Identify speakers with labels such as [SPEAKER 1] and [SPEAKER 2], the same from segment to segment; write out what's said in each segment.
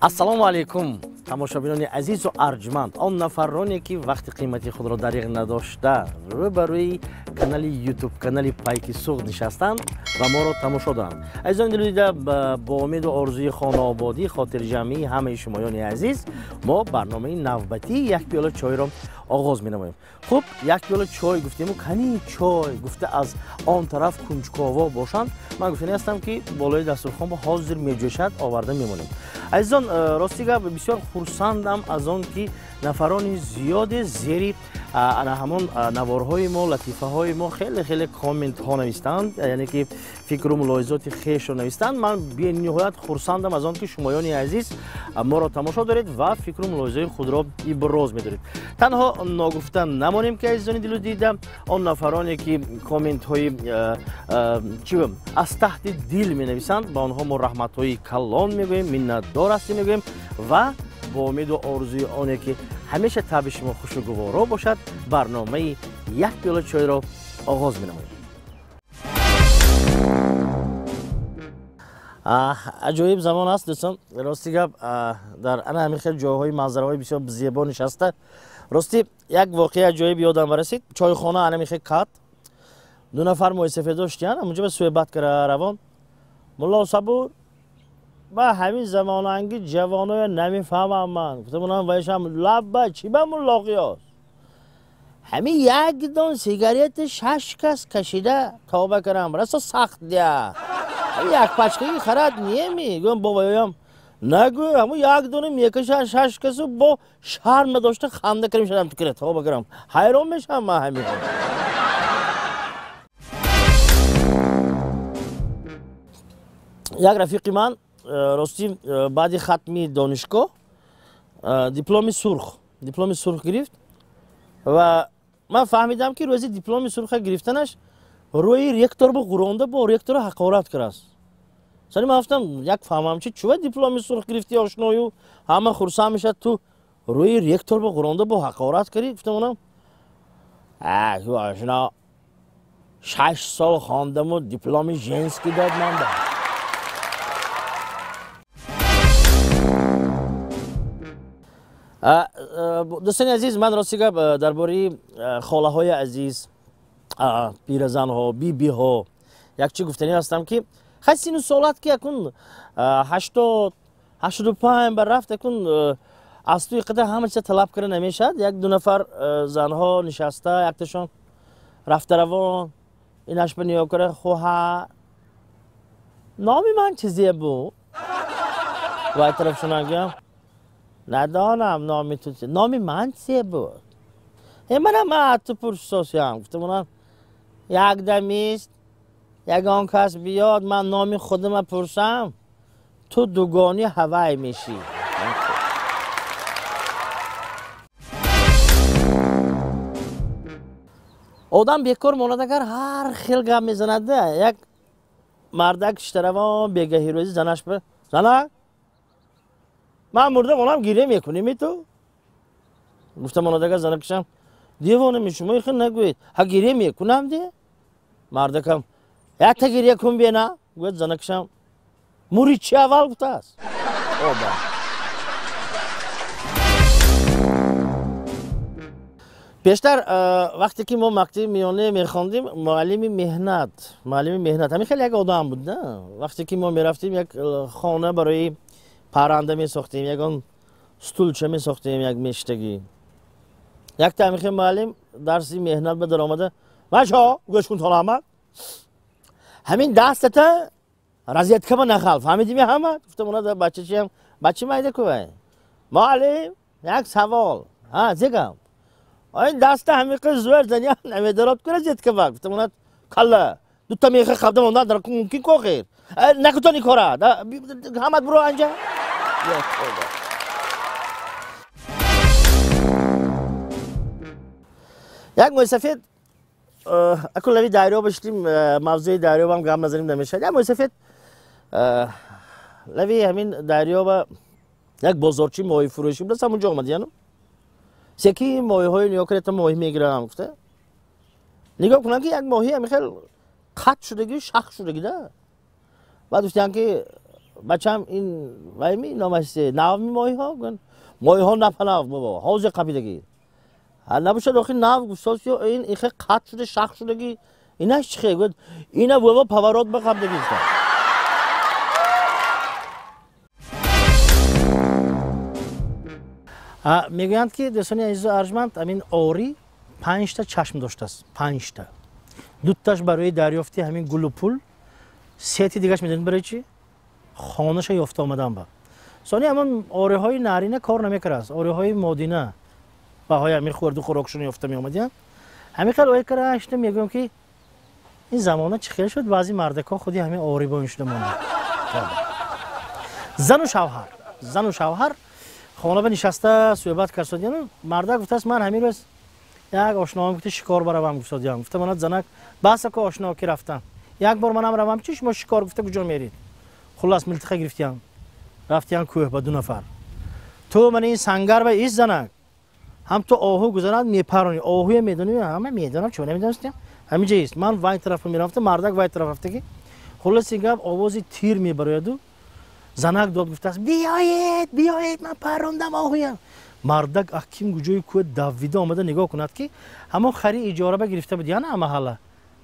[SPEAKER 1] Ассалому алайкум, тамошобинони азизу арҷманд, он нафароне ки вақти қимати худро дариғ надошта рӯбарӯи канали ютуб канали Пайки Суғд нишастанд ва моро тамошо доранд. Азизони дилдида, бо умеду орзуи хонаободӣ, хотирҷамъии ҳамаи шумоёни азиз мо барномаи навбатии як пиёла чойро оғоз менамоем. Хуб, як пиёла чой гуфтему, кани чой гуфта аз он тараф кунҷково бошанд, ман гуфтани ҳастам ки болои дастурхон бо ҳозир меҷӯшад оварда мемонем. Азизон, рости гап, бисёр хурсандам аз он ки нафарони зиёде зери ана ҳамон наворҳои мо, латифаҳои мо хеле хеле комментҳо навистанд, яъне ки фикру мулоҳизоти хешро навистанд. Ман бениҳоят хурсандам аз он ки шумоёни азиз моро тамошо доред ва фикру мулоҳизаи худро иброз медоред. Танҳо ногуфта намонем ки, азизони дилу дида, он нафароне ки комментҳои чӣ аз таҳти дил менависанд, ба онҳо мо раҳматҳои калон мегӯем, миннатдор ҳастем мегӯем ва бо умеду орзуи оне ки ҳамеша табъи шумо хушу гуворо бошад, барномаи як пиёла чойро оғоз менамоем. Аҷоиб замон аст, дӯстон. Рости гап, дар ана ҳамин хел ҷойҳои манзараҳои бисёр зебо нишаста, рости як воқеаи аҷоиб ёдам расид. Чойхона ана михе кат ду нафар мӯйсафедо шитиян, ҳамунҷо ба суҳбат кара равон. Мулло Сабур, ба ҳамин замонанги ҷавоноя намефаҳмам ман. Гуфтам унам вайшам лабба чӣ ба муллоқиёст? Ҳамин як дон сигарети 6 кас кашида тавба карам, расо сахт дия. Як пачкаги харад неми. Гӯям бо ваёям нагӯ, ҳамун як дона мекаша 6 касу бо шарм надошта ханда карим шадам тукира тавба карам. Ҳайрон мешавам ман ҳамин. Як рафиқи ман рости баъди хатми донишгоҳ дипломи сурх гирифт ва ман фаҳмидам ки рӯзи дипломи сурха гирифтанаш рӯи ректор бо ғуронда бо ректора ҳақорат кардааст. Сани ман гуфтам, як фаҳмам чи чува дипломи сурх гирифти ошною ҳама хурсанд мешад, ту рӯи ректор бо ғуронда бо ҳақорат кардӣ? Гуфтам онам ошно 6 сол хондаму дипломи женский дод ман ба. Дӯстони азиз, ман рости гап дар бораи холаҳои азиз, пиразанҳо, бибиҳо як чӣ гуфтанӣ ҳастам ки хай сину солат ки акун 80 85 бар рафт, акун аз туи қадар ҳама чиза талаб карда намешавад. Як ду нафар занҳо нишаста, якташон рафтаравон, инаш ба нигоҳ кара, хоҳа номи ман чизе буд? Вай тарафшонагиам надонам номи ту, номи ман чизе буд? Манам ту пурсосиям. Гуфтам онам якдамист ягон кас биёд ман номи худама пурсам, ту дугони ҳавай мешӣ. Одам бекор монад агар ҳар хел гап мезанад. Як мардак шиштаравон бегаҳи рӯзи занаш ба зана ман мурдам, онам гиря мекунӣ ту? Гуфтам онад агар занакшам девона мешумо ихел нагӯед, ҳа гиря мекунам де. Мардакам якта гиря кун бена, гӯяд занакшам мури чи аввал гуфтааст. Оба. Пештар вақте ки мо мактаби миёна мехондем, муаллими меҳнат ҳамин хеле як одам буд, на? Вақте ки мо мерафтем як хона барои парранда месохтем, ягон стулча месохтем, як мештагӣ. Якта ҳамин хел муаллим дарси меҳнат ба даромада, бачаҳо гӯш кун то Аҳмад, ҳамин дастата розеткаба нахал, фаҳмидими ҳама? Гуфтам она бачачиам, бача майда кувай. Муаллим, як савол. Ҳа, зегам. Ин даста ҳамин қиз зӯр заня намедарод ку розеткаба. Гуфтам она калла, дута меха қабдам онда дар мумкин ку охир. Накутон ин кора. Ҳамат буро анҷа. Як мӯйсафед акун лави дарё баштим, мавзӯи дарёбам гап назанем намешавад. Як мӯйсафед Лави ҳамин дарё ба як бозорчи моҳифурӯшӣ будааст, ҳамунҷо омадияну секи моҳиҳои нигоҳ кунед, моҳӣ мегирам гуфта. Нигоҳ кунам, ки як моҳӣ ҳамин хел қат шудагӣ, шах шудагӣ да. Баъд гуфтиям, ки бачам, ин вайми номаш навми моҳиҳо? Моҳиҳо напанав, бобо, ҳозир қапидагӣ набошад, охи нав гуфтоз, ин ихе қат шуда, шах шудагӣ, инаш чӣ хе? Гуфт, ина бобо, поворот ба қапидагӣ гуфта. Мегӯянд, ки дӯстони азизу арҷманд, ҳамин орӣ панҷта чашм доштааст, панҷта. Дуташ барои дарёфти ҳамин гулу пул, сети дигаш медонед барои чӣ? Хонаша ёфта омадан. Ба сони ҳамон ориҳои нарина кор намекардааст, ориҳои модина баҳои ҳамин хӯрду хӯрокшон ёфта меомадиянд. Ҳамин хел ой карашта мегӯям, ки ин замона чӣ хел шуд, баъзи мардакҳо худи ҳамин ори бо ин шуда монда. Зану шавҳар хона ба нишаста суҳбат кардодияну мардак гуфтааст, ман ҳамин рӯз як ошноам гуфта, шикор баравам гуфтодиям. Гуфта монад занак, басако ошно ки рафтам, як бор манам равам, чи шумо шикор гуфта куҷо мерид? Хуллас, милтиқа гирифтиям, рафтиям кӯҳ ба ду нафар. Ту мана ин сангар ба ис, занак, ҳам ту оҳу гузарад, мепаронӣ. Оҳуя медонӣ? Ҳама медонам, чо намедонистем? Ҳаминҷа ист, ман вай тарафа мерафта. Мардак вай тараф рафтаги. Хулласи гап, овози тир мебарояду занак дод гуфтааст, биёед, биёед, ман парондам оҳуям. Мардак аким куҷои кӯҳ давида омада, нигоҳ кунад, ки ҳамон хари иҷораба гирифта буд, яна маҳалла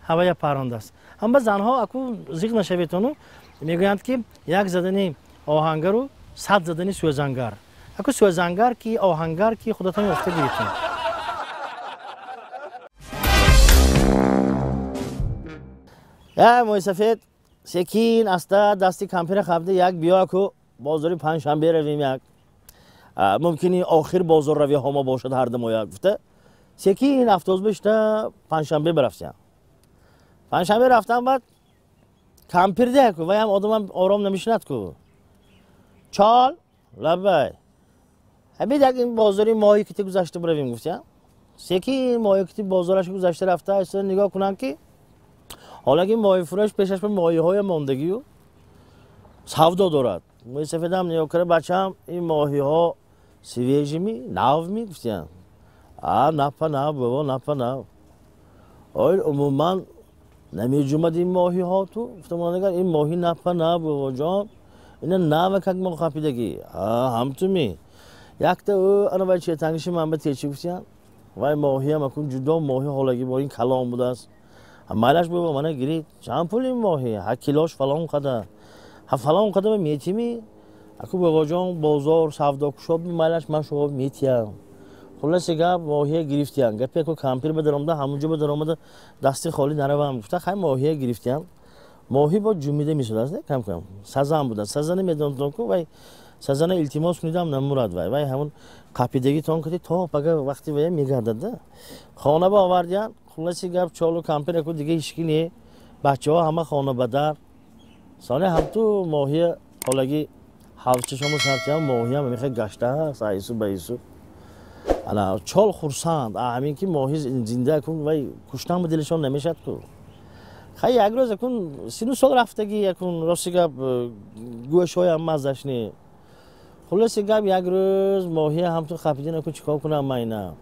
[SPEAKER 1] ҳавая парондааст. Ҳама занҳо аку зиқ нашаветону мегӯянд, ки як задани оҳангару 100 задани сӯзангар. Аку сӯзангар ки, оҳангар ки, худатон ёфта гирифтем. Я мӯйсафед секин аста дасти кампира хабда, як биё, аку бозори панҷшанбе равем, як мумкини охир бозорравиҳо мо бошад ҳардамоя гуфта, секин автобус бишта панҷшанбе бирафтям. Панҷшанбе рафтам, баъд кампир деку, ваям одамам ором намешинад ку. Чол, лаббай, ҳамин як ин бозори моҳи кити гузашта биравем гуфтям. Секин моҳи кити бозораш гузашта рафта, нигоҳ кунам, ки ҳолаки моҳифурӯш пешаш ба моҳиҳоя мондагию савдо дорад. Мӯйсафедам нигоҳ кара, бачам, ин моҳиҳо свежий ми, навми? Гуфтиям, а напа нав, бобо, напа нав. Ой, умуман намеҷумад ин моҳиҳо ту? Гуфтам, ин моҳи напа нав, бобоҷон, ина нава как мо қапидагӣ ҳамтуми якта ӯ ана вай четангиши ман ба течи гуфтиям. Вай моҳиам акун ҷудо моҳи ҳолаги бо ин калон будааст. Майлаш, бобо, мана гирид. Чанд пул ин моҳи? Ҳа, килош фалон қадар. Ҳа, фалон қадар метими? Аку, бобоҷон, бозор савдо кушод, майлаш, ман шумо метиям. Хулоси гап, моҳия гирифтиям. Гапе ку кампир ба даромада, ҳамунҷо ба даромада, дасти холӣ наравам гуфта, хай моҳия гирифтиям. Моҳӣ бо ҷумида мешудааст, не кам кам сазан будааст. Сазана медонтон ку, вай сазана илтимос кунидам, намурад. Вай ҳамун қапидагитон кунӣ то пага вақти вая мегардад да. Хона ба овардиям. Хулоси гап, чолу кампир аку дига ҳички не, бачаҳо ҳама хонабадар. Сони ҳамту моҳия ҳолаги ҳавзчашомо сартиям, моҳиям мехе гаштааст айсу баису. Ана чол хурсанд ҳамин ки моҳи зинда кун, вай куштан ба дилашон намешад ку. Хай, як рӯз акун сину сол рафтагӣ, акун рости гап, гӯшҳоям маззаш не. Хулоси гап, як рӯз моҳия ҳамту қапидин, аку чикор кунам майна,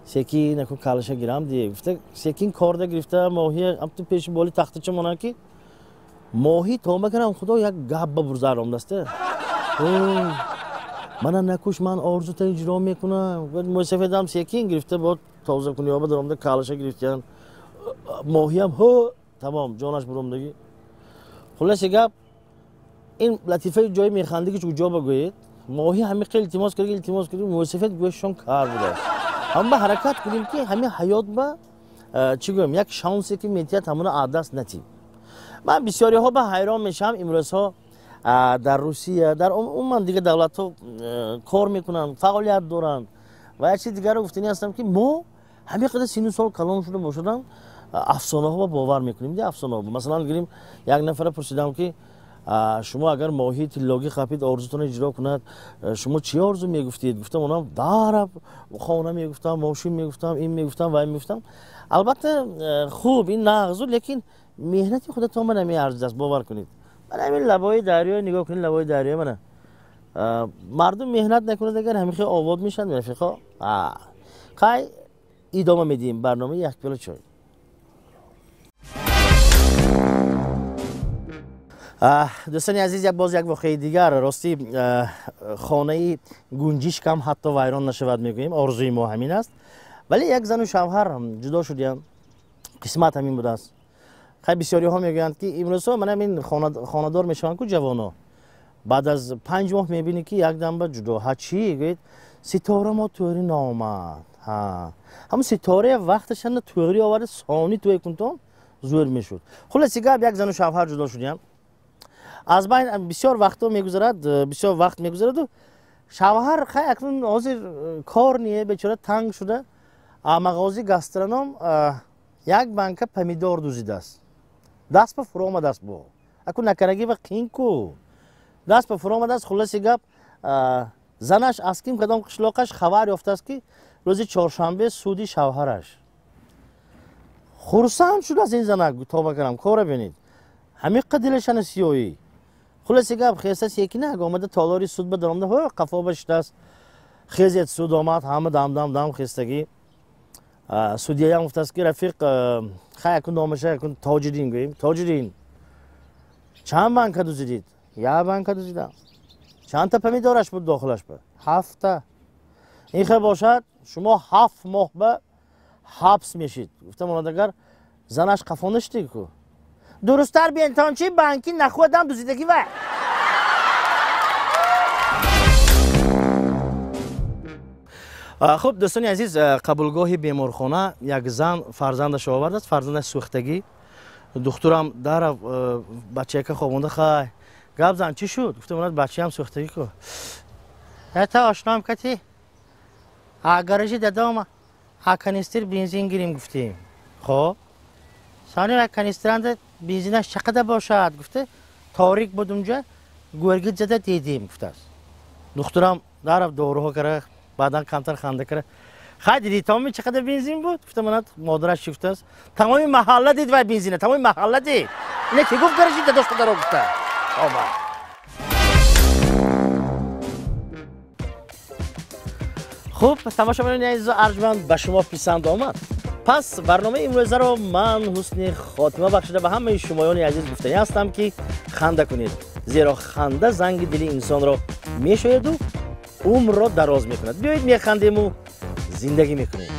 [SPEAKER 1] секин аку калаша гирам ди гуфта, секин корда гирифта, моҳия ҳамту пеши боли тахтача монанд, ки моҳӣ тоба кунам, худо, як гап ба бурзар омдааст: мана накуш, ман орзута иҷро мекунам. Мӯйсафедам секин гирифта, бо тозакуниёба даромада, калаша гирифтиян, моҳиям ҳо тамом ҷонаш буромдагӣ. Хулоси гап, ин латифаи ҷои механдӣ, ки куҷо багӯед, моҳӣ ҳамин қи илтимос кард, илтимос кард, мӯйсафед гӯшашон кар будааст. Ҳам ба ҳаракат кунем, ки ҳамин ҳаёт ба чӣ гӯям, як шансе ки метиҳад, ҳамона аз даст натиҳ. Ман бисёриҳо ба ҳайрон мешавам, имрӯзҳо дар Русия, дар умуман дигар давлатҳо кор мекунанд, фаъолият доранд. Ва як чизи дигарро гуфтанӣ ҳастам, ки мо ҳамин қадар сину сол калон шуда бошадам, афсонаҳо бовар мекунем. Ди афсонаҳо, масалан, гирем, як нафара пурсидам, ки шумо агар моҳии тиллогӣ қапид, орзутонро иҷро кунад, шумо чӣ орзу мегуфтед? Гуфтам, онам дараб хона мегуфтам, мошин мегуфтам, ин мегуфтам, вай мегуфтам. Албатта, хуб, ин нағзу, лекин меҳнати худатон ба намеарзидааст, бовар кунед. Мана ҳамин лабои дарё нигоҳ кунед, лабои дарё мана. Мардум меҳнат накунад, агар ҳамин хел обод мешаванд, рафиқо. Хай, идома медиҳем барномаи як пиёла чой. Дӯстони азиз, боз як воқеаи дигар. Ростӣ, хонаи гунҷишкам ҳатто вайрон нашавад, мегӯем, орзуи мо ҳамин аст. Вале як зану шавҳар ҷудо шудиянд, қисмат ҳамин будааст. Хай, бисёриҳо мегӯянд, ки имрӯзҳо мана ҳамин хонадор мешаванд ку ҷавоно, баъд аз 5 моҳ мебинӣ, ки якдам ба ҷудо. Ҳа, чӣ гӯед? Ситора мо тӯри наомад. Ҳамун ситора вақташана тӯри оварда, сони тӯй кунтон зӯр мешуд. Хулоси гап, як зану шавҳар ҷудо шудиянд. Аз байн бисёр вақтҳо мегузарад, бисёр вақт мегузараду шавҳар хай акнун ҳозир кор не, бечора танг шуда, мағози гастроном як банка помидор дузидааст. Даст ба фуромадааст, бо аку накараги ва қин ку даст ба фуромадааст. Хулоси гап, занаш аз ким кадом қишлоқаш хабар ёфтааст, ки рӯзи чоршанбе суди шавҳараш. Хурсанд шудааст ин занак, тоба кардам, кора бинед, ҳамиқа дилашана сиёҳӣ. Хулоси гап, хестааст, якинак омада толори суд ба даромада, ҳо қафо ба шидааст. Хезет, суд омад, ҳама дам дам дам хестагӣ. Судяям гуфтааст, ки рафиқ, хай акун номаша акун Тоҷиддин гӯем. Тоҷиддин, чанд банка дузидид? Як банка дузидам. Чандта помидораш буд дохилаш? Ба 7та. Ин хел бошад, шумо 7 моҳ ба ҳабс мешид. Гуфтам, онадагар занаш қафо нашидӣ ку? Дурусттар бентон чи банки нахӯдам дузидагӣ ва. Хуб, дӯстони азиз, қабулгоҳи беморхона як зан фарзандашро овардааст, фарзандаш сӯхтагӣ. Духтурам дарав бачаяка хобонда. Хай, гап зан, чӣ шуд? Гуфтам, бачаям сӯхтагӣ ку. Это ошноам кати гаражи дадома канистр бензин гирим гуфтем. Хоб, сони канистранда бензинаш чақадар бошад гуфта, торик буд унҷа, гӯргит зада дидем, гуфтааст. Духтурам дарав доруҳо кара, баъдан камтар ханда кара. Хай, дидӣ тамоми чақадар бензин буд? Гуфта манат модараш чӣ гуфтааст? Тамоми маҳалла дид вай бензина, тамоми маҳалла дид. Ина ки гуфт гаражи дадош падаро гуфта. Оба. Хуб, тамошобинони азизу арҷманд, ба шумо писанд омад? Пас барномаи имрӯзаро ман ҳусни хотима бахшида, ба ҳамаи шумоёни азиз гуфтанӣ ҳастам, ки ханда кунед, зеро ханда занги дили инсонро мешояду умрро дароз мекунад. Биёед механдему зиндагӣ мекунем.